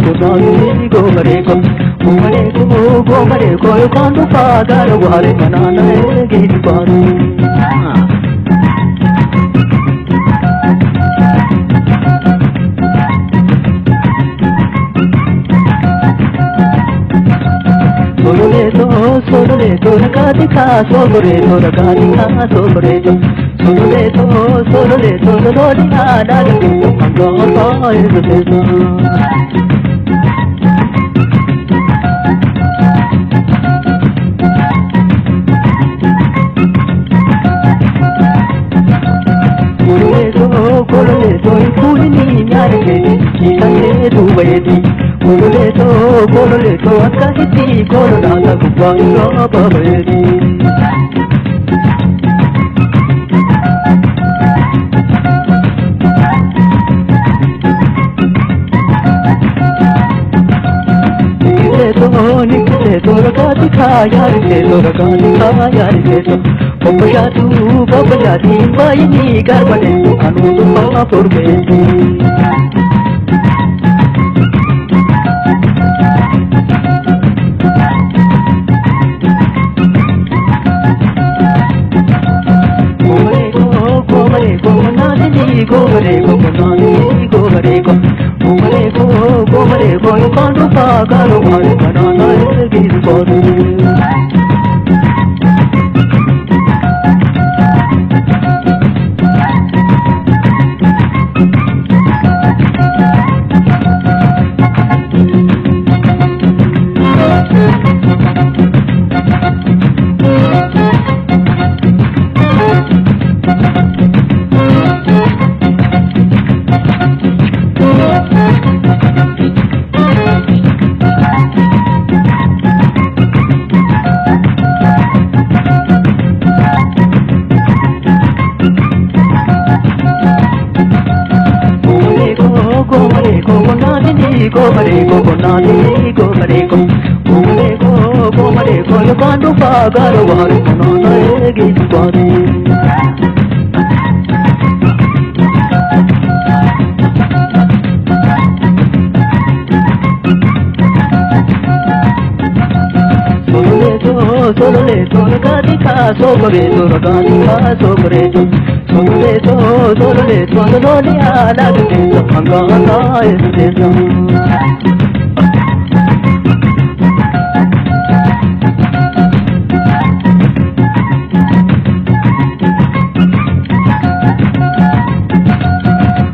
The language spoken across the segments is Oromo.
Gonaani gomaree ko gomaree ko gomaree ko yookaan dhufaa gara waaree kanaan eegee baanu. Sololeto, sololeto, rakatika, sogoreto, rakatika, sogoreto. Sololeto, sololeto, lolita, lagato, ango, irreto. Kololeto, kololeto, kulini nyaarkeeti, kiisangee duubayeeti. Kololeto, kololeto, akkasitti kololaata gubbaa irraa babayeeti. Nikiseeto, nikiseeto, rakaatika, yaariseeto, rakaatika, yaariseeto. Bobbashaatu, bobbashaati, baay'inni garbadeetu, anuutu fa'aa forbeetti. Gomaree ko, naadini, gomaree ko, naadini, gomaree ko. Gomaree ko, gomaree ko, yookaan dhufaa garuu waan kanaan eegee baanu. Gomaree ko, gomaree ko, naadini, gomaree ko, naadini, gomaree ko. Gomaree ko, gomaree ko, yookaan dhufaa garuu waan kanaan eegee baanu. Sololeto, sololeto, rakatika, sogoreto, rakatika, sogoreto. Sololeto, sololeto, lololiya, lagateto, hanga hanga irreto.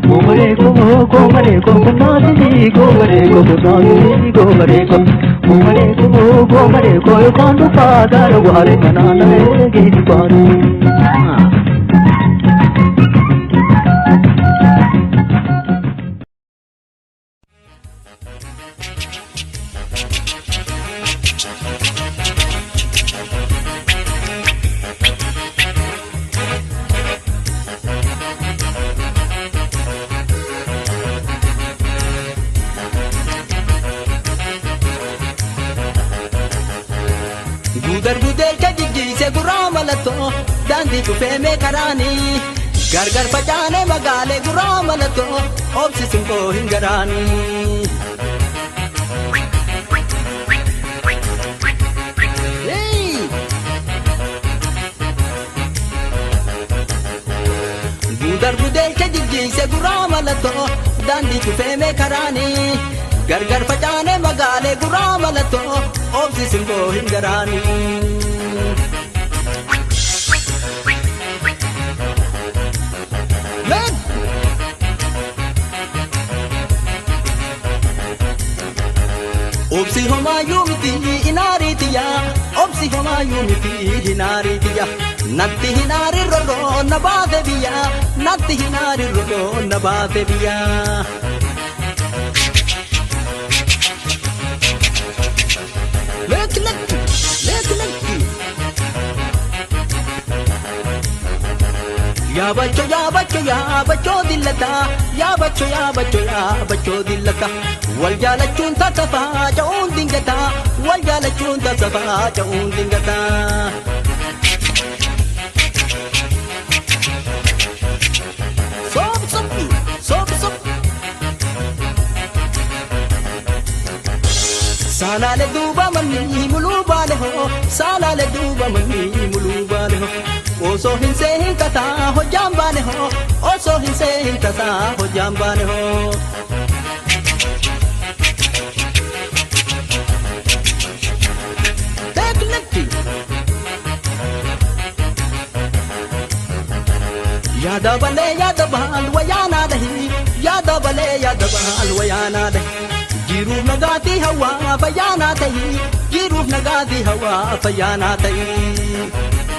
Gomaree ko, gomaree ko, naadini, gomaree ko, naadini, gomaree ko. Gomaree ko, gomaree ko, yookaan dhufaa gara waaree kanaan eegee baanu. Gudar gudeelcha jijjiise gurraa mallattoo daandii cufeemee karaanii gargar facaanee magaalee gurraa mallattoo obsisuun koo hin garaanii. Gudar gudeelcha jijjiise gurraa mallattoo daandii cufeemee karaanii gargar facaanee magaalee gurraa mallattoo obsisuun koo hin garaanii. Men! Obsi homaayyuu miti inaariitiya, obsi homaayyuu miti inaariitiya. Natti hinaari rorroo na baate biyya, natti hinaari rorroo na baate biyya. Lekki lekki, lekki lekki. Yaabachoo yaabachoo yaabachoo dillataa, yaabachoo yaabachoo yaabachoo dillataa. Wal jaalachuun tattafaa ca'uun dingataa, wal jaalachuun tattafaa ca'uun dingataa. Soof soppi, soof soppi. Salaale duuba manni muluu baale hoo salaale duuba manni muluu baale hoo osoo hin seehin tasaa hojjaan baane hoo osoo hin seehin tasaa hojjaan baane hoo. Yaada balee yaada baal wayaanaa dahi yaada balee yaada baal wayaanaa dahi jiruuf nagaatii hawaa fayyaanaa tahi jiruuf nagaatii hawaa fayyaanaa tahi.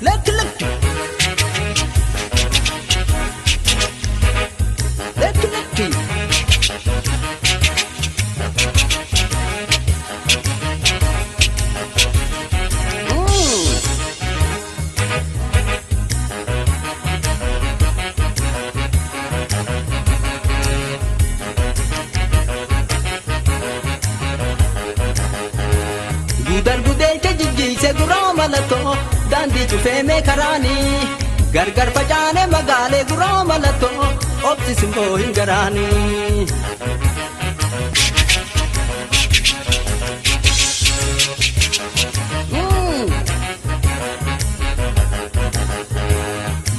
Lekki lekki lekki lekki. Gudar gudeelcha jijjiise guraa mallattoo daandii cufeemee karaanii gargar facaane magaalee guraa mallattoo obsi simboo hin garaanii.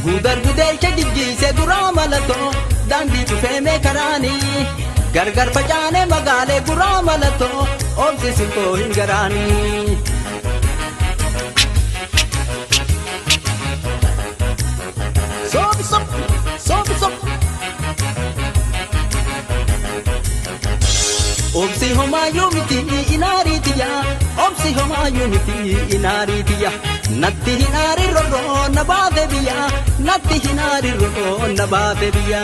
Gudar gudeelcha jijjiise guraa mallattoo daandii cufeemee karaanii gargar facaane magaalee guraa mallattoo obsi simboo hin garaanii. Sobi sob sobi sob. Obsi homaayyuu miti inaariitiya obsi homaayyuu miti inaariitiya natti hinaari rorroo na baate biyya natti hinaari rorroo na baate biyya.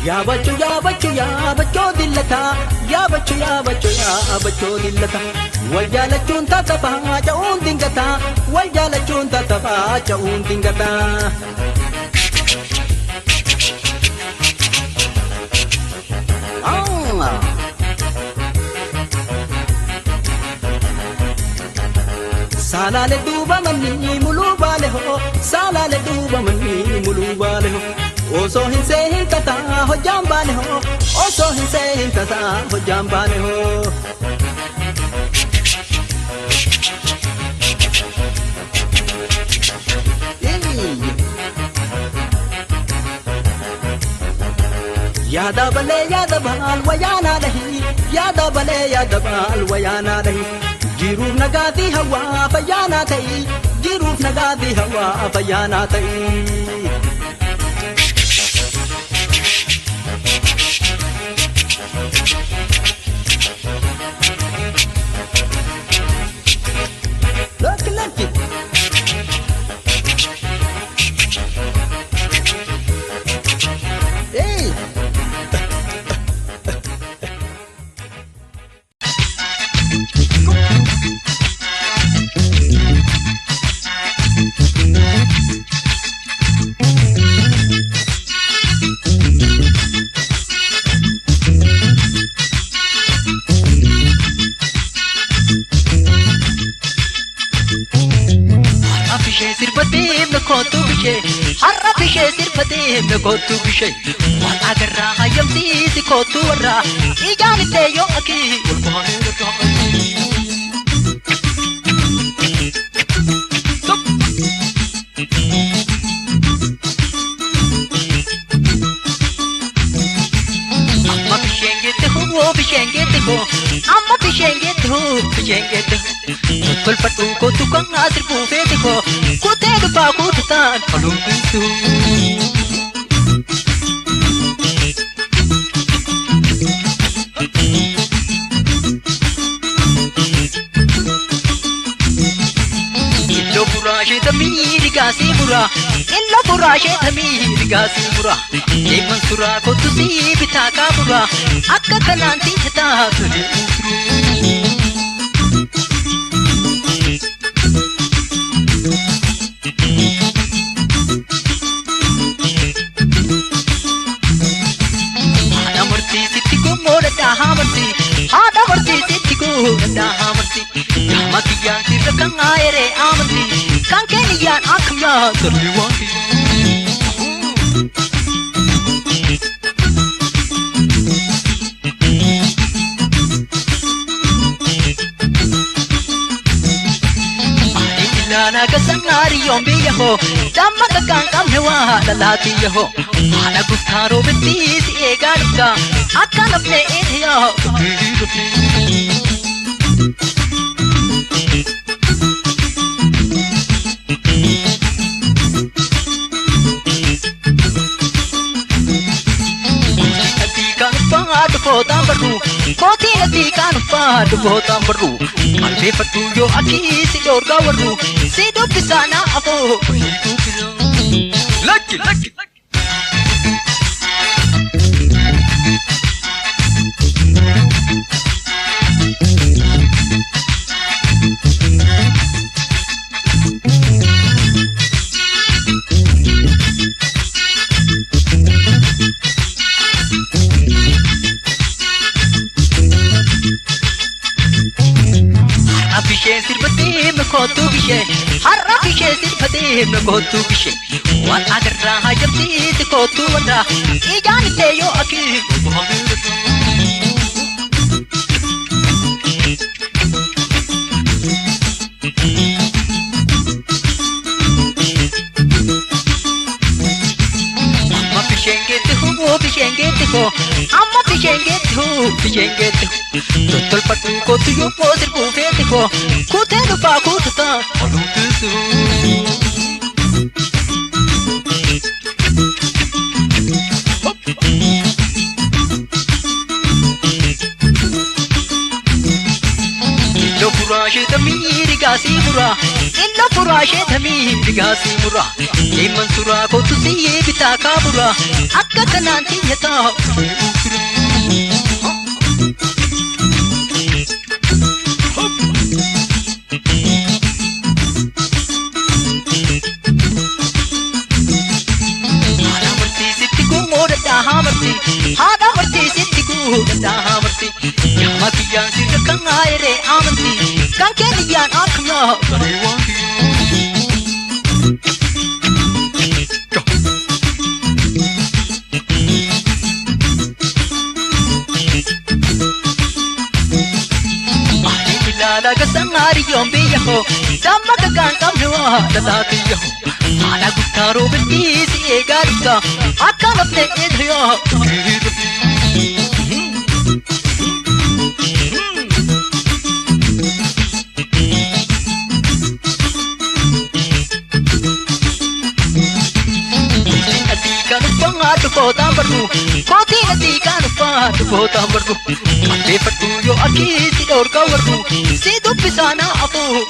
Yaabachuu yaabachuu yaabachoo dillataa yaabachuu yaabachuu yaabachoo dillataa wal jaalachuun tattafaa ca'uun dingataa wal jaalachuun tattafaa ca'uun dingataa. Salaale duuba manni muluu baale hoo salaale duuba manni muluu baale hoo. Osoo hin seehin tasaa hojjaan baane hoo osoo hin seehin tasaa hojjaan baane hoo. Yaada balee yaada baal wayaanaa dahi yaada balee yaada baal wayaanaa dahi jiruuf nagaatii hawaa fayyaanaa ta'i jiruuf nagaatii hawaa fayyaanaa ta'i. Look, look. Hey. Har'a bishee sirbatee kootu bishee waan agarraa hayyamsiisi kootu warraa ijaan illee yoo akii ol baanee gargaara. Amma bisheen geette hoo bisheen geette hoo amma bisheen geette hoo bisheen geette hoo tolfadhu kootu kan asirfuu feete hoo kutee dhufaa kootu taan oluun guutuu. Illoo buraashee tamii rigaasii muraa illoo buraashee tamii rigaasii muraa deeman suraa kootu sii bitaa kaamuraa akka kanaan tiisataa ture uturuu. Haadha murtii sitti gommoodha hamartii haadha sirra kan aayere amantii kan keeniyyaan akkam yaa darbii waan kiyya. Ilaana gasangaari yoon biyya hoo damma kakkaan qabne waa dhalaati yahoo haadha guftaa roobetti si eegaa dhufta akka nafne eeyaa. Dhufootaan barru kootiin ati kan uffaa dhufootaan barru qalbeeffadhu yoo akii si dhoorgaa warru si dubbisaa na afoo. Lakki lakki. Har'a bishee sirbatee kootuu bishee har'a bishee sirbatee kootuu bishee waan agarraa hajabsiisi kootuu warra ijaan ittee yoo akii. Amma bisheen geetti hoo bisheen geetti hoo amma bisheen geetti hoo bisheen geetti hoo tottolfadhu kootu yoo sirbuu feeti hoo kuutee dhufaa kuutataa aduun teessu. Illo furaa sheetamii rigaasii muraa illo furaa sheetamii rigaasii muraa ilman suraa kootu siyyee bitaa kaaburaa akka kanaan xiyyataa. Haadha murtii sitti guumoo dadhaa marti haadha murtii sitti guu dadhaa marti yaama kiyyaan sirra kan aayere amantii kan keeniyyaan akkam yaa Darbii waan kiyya. Ilaala gasangaari yoon biyya hoo damma kakkaan qabne waa dhalaati yahoo haadha guftaa roobetti si eegaa dhufta akka nafne eegaa. Kan uffaa dhufootaan barru kootiin ati kan uffaa dhufootaan barru qalbeeffadhu yoo akii si dhoorgaa warru si dubbisaa na afoo.